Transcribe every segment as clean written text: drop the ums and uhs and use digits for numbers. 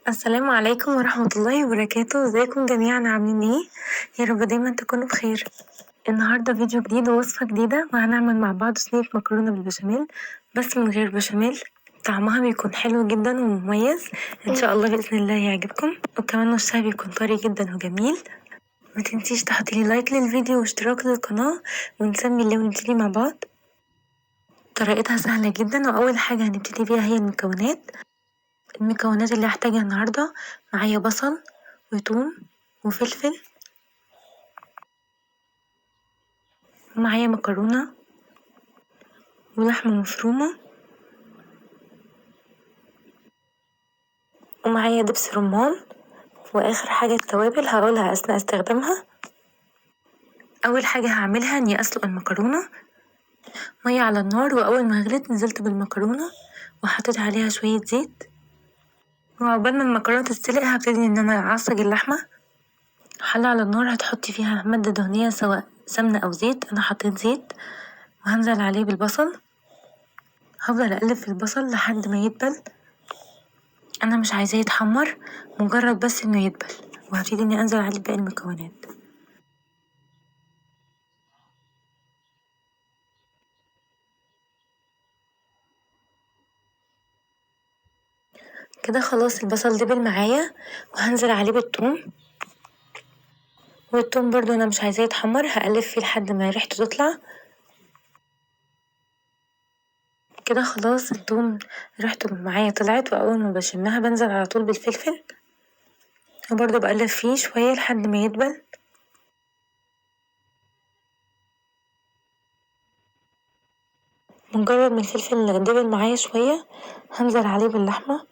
السلام عليكم ورحمة الله وبركاته. ازيكم جميعا، عاملين ايه؟ يا رب دايما تكونوا بخير. النهارده فيديو جديد ووصفة جديدة، وهنعمل مع بعض صينية مكرونة بالبشاميل بس من غير بشاميل. طعمها بيكون حلو جدا ومميز، ان شاء الله بإذن الله يعجبكم، وكمان وشها بيكون طري جدا وجميل. ما تنسيش تحطي لي لايك للفيديو واشتراك للقناة، ونسمي الله ونبتدي مع بعض. طريقتها سهلة جدا، وأول حاجة هنبتدي بيها هي المكونات. المكونات اللي هحتاجها النهاردة معايا بصل وتوم وفلفل، ومعايا مكرونة ولحمة مفرومة، ومعايا دبس رمان، وآخر حاجة التوابل هقولها أثناء استخدامها. أول حاجة هعملها إني أسلق المكرونة. مية على النار، وأول ما غلت نزلت بالمكرونة وحطيت عليها شوية زيت، وعقبال ما المكرونة تتسلق هبتدي إن أنا أعصج اللحمة. حلة على النار هتحطي فيها مادة دهنية سواء سمنة أو زيت، أنا حطيت زيت، وهنزل عليه بالبصل. هفضل أقلب في البصل لحد ما يدبل، أنا مش عايزاه يتحمر، مجرد بس إنه يدبل، وهبتدي إني أنزل عليه باقي المكونات. كده خلاص البصل دبل معايا، وهنزل عليه بالثوم. والثوم برضو انا مش عايزاه يتحمر، هقلب فيه لحد ما ريحته تطلع. كده خلاص الثوم ريحته معايا طلعت، واول ما بشمها بنزل على طول بالفلفل، وبرضو بقلب فيه شوية لحد ما يدبل. مجرد ما الفلفل دبل معايا شوية هنزل عليه باللحمة.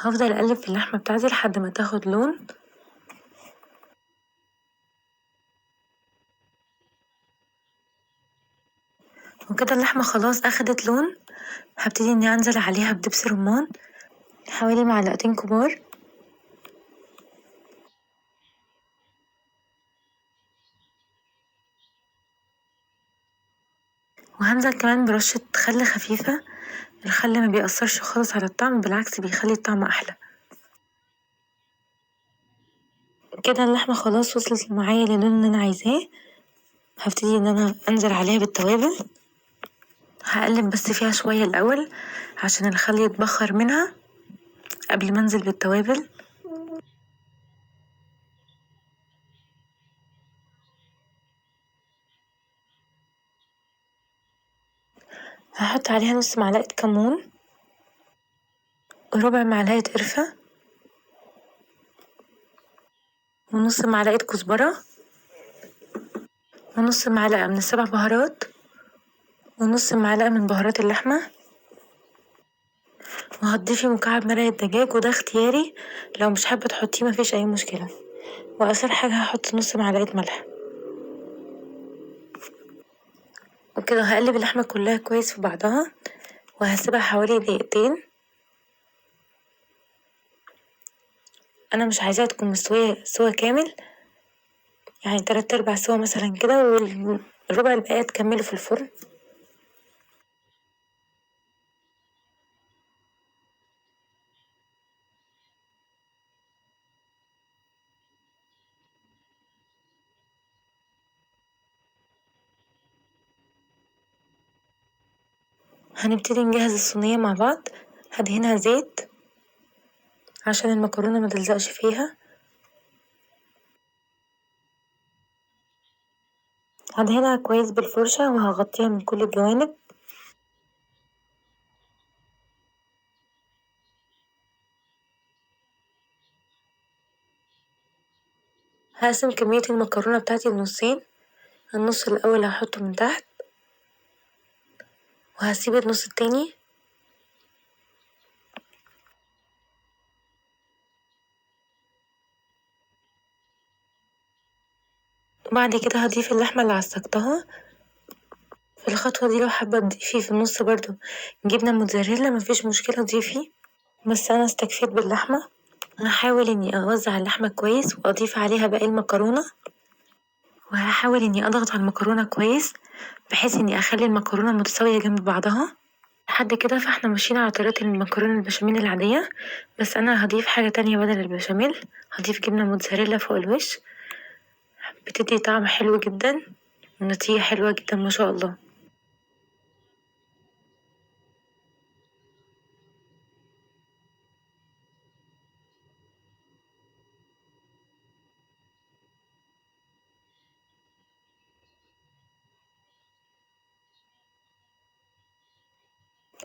هفضل اقلب في اللحمة بتاعتي لحد ما تاخد لون. وكده اللحمة خلاص اخدت لون. هبتدي اني انزل عليها بدبس رمان حوالي معلقتين كبار. وهنزل كمان برشة خل خفيفة. الخل ما بيأثرش خالص على الطعم، بالعكس بيخلي الطعم احلى. كده اللحمة خلاص وصلت معايا للون اللي انا عايزاه. هبتدي ان انا انزل عليها بالتوابل. هقلب بس فيها شوية الاول عشان الخل يتبخر منها قبل ما انزل بالتوابل. هحط عليها نص معلقة كمون، ربع معلقة قرفة، ونص معلقة كزبرة، ونص معلقة من السبع بهارات، ونص معلقة من بهارات اللحمة. وهتضيفي مكعب مرق الدجاج، وده اختياري، لو مش حابة تحطيه مفيش اي مشكلة. واخر حاجة هحط نص معلقة ملح. وكده هقلب اللحمة كلها كويس في بعضها، وهسيبها حوالي دقيقتين. انا مش عايزاها تكون مستوية سوا كامل، يعني 3/4 سوا مثلا كده، والربع الباقي تكمله في الفرن. هنبتدي نجهز الصينية مع بعض. هدهنها زيت عشان المكرونة ما تلزقش فيها. هدهنها كويس بالفرشة وهغطيها من كل الجوانب. هقسم كمية المكرونة بتاعتي لنصين، النص الأول هحطه من تحت وهسيب النص التاني. وبعد كده هضيف اللحمة اللي عصجتها. في الخطوة دي لو حابة تضيفي في النص برضو جبنة موتزاريلا مفيش مشكلة ضيفي، بس أنا استكفيت باللحمة. هحاول اني اوزع اللحمة كويس واضيف عليها باقي المكرونة، وهحاول اني اضغط على المكرونة كويس بحيث اني اخلي المكرونة متساوية جنب بعضها لحد كده. فاحنا ماشيين على طريقة المكرونة البشاميل العادية، بس انا هضيف حاجة تانية بدل البشاميل، هضيف جبنة موتزاريلا فوق الوش، بتدي طعم حلو جدا ونتيجة حلوة جدا ما شاء الله.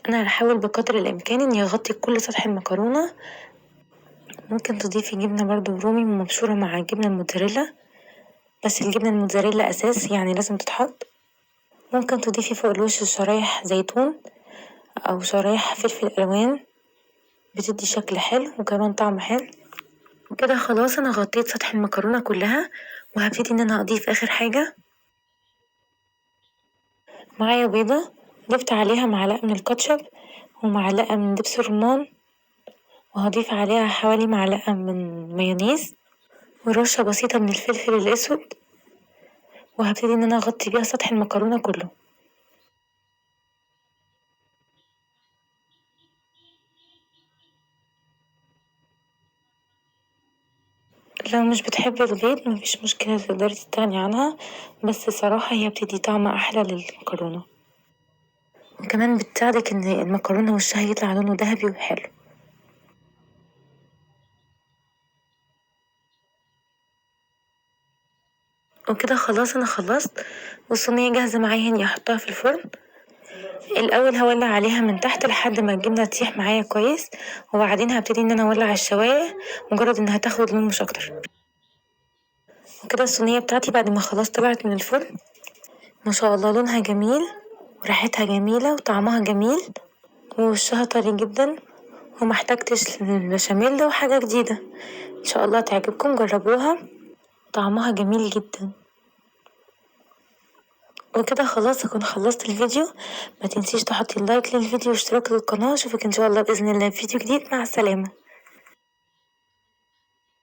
انا هحاول بقدر الامكان اني اغطي كل سطح المكرونة. ممكن تضيفي جبنة برضو رومي مبشورة مع الجبنة الموتزاريلا، بس الجبنة الموتزاريلا اساس يعني لازم تتحط. ممكن تضيفي فوق الوش شرايح زيتون او شرايح فلفل الوان، بتدي شكل حلو وكمان طعم حلو. وكده خلاص انا غطيت سطح المكرونة كلها، وهبتدي ان انا اضيف اخر حاجة. معايا بيضة ضفت عليها معلقة من الكاتشب ومعلقة من دبس الرمان، وهضيف عليها حوالي معلقة من مايونيز ورشة بسيطة من الفلفل الاسود، وهبتدي ان انا اغطي بيها سطح المكرونة كله. لو مش بتحبي البيض مفيش مشكلة تقدري تستغني عنها، بس صراحة هي بتدي طعم احلى للمكرونة، وكمان بتساعدك ان المكرونة وشها يطلع لونه ذهبي وحلو. وكده خلاص انا خلصت، والصينية جاهزة معايا اني احطها في الفرن. الاول هولع عليها من تحت لحد ما الجبنة تسيح معايا كويس، وبعدين هبتدي ان انا اولع الشواية مجرد انها تاخد لون مش اكتر. وكده الصينية بتاعتي بعد ما خلاص طلعت من الفرن ما شاء الله لونها جميل وريحتها جميلة وطعمها جميل ووشها طري جدا، وما احتاجتش للبشاميل وحاجة جديدة. ان شاء الله تعجبكم، جربوها، طعمها جميل جدا. وكده خلاص اكون خلصت الفيديو. ما تنسيش تحطي لايك للفيديو واشتراك للقناة. اشوفك ان شاء الله باذن الله في فيديو جديد. مع السلامة.